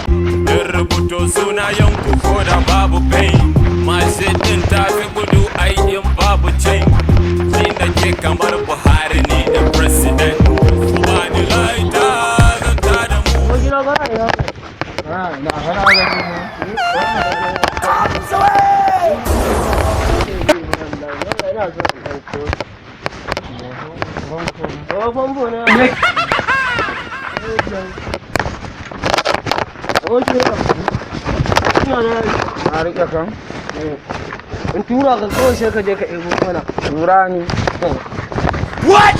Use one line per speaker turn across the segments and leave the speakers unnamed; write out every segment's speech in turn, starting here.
In rubuto sunayen ku ko da babu pain. Mashin din ta fi gudu ai in babu chain. Ni nake kamar Buhari ne da president. Ku bani lighter, zan tada mu.
Abokina, kana ina?
Na kana gani ne.
Ina so in ɗauko. Oh, famfo ne. Abokina. Ina da
Na rike kan.
In tura ka kawai, sai ka je ka ɗebo mana.
Tura ni.
What?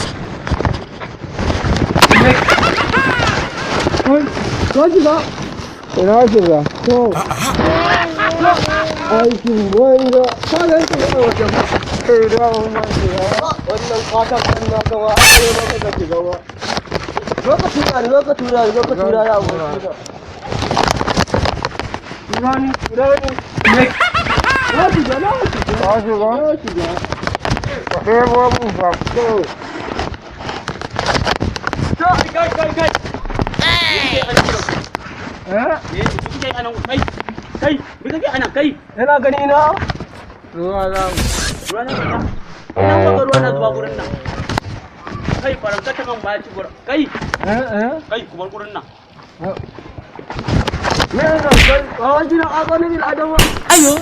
Ka shiga?
Ina shiga?
To. Aikin banza. Ka ga shi a wajen.
Eh, da mun ma shiga.
Wannan katakon na kama aka yi maka ka shiga ba. Zo ka tura ni, zo ka tura ni, zo ka tura ni, abokina. Tura ni, tura ni. Na shiga, na shiga.
Ka shiga?
Na shiga.
Ka ɗebo mun fa.
To.
Kai, kai, kai!
Eh?
Me kike anan? Kai, kai, me kake anan, kai?
Yana gani na?
Ruwa za mu.
Ruwa na zuba. Ina ga ruwa na zuba gurin nan. Kai, faranka ta kan baya ci gurin. Kai,
Eh eh.
kai, ku bar gurin nan.
Me ne kai? A wajen a ganin adama.
Ayo.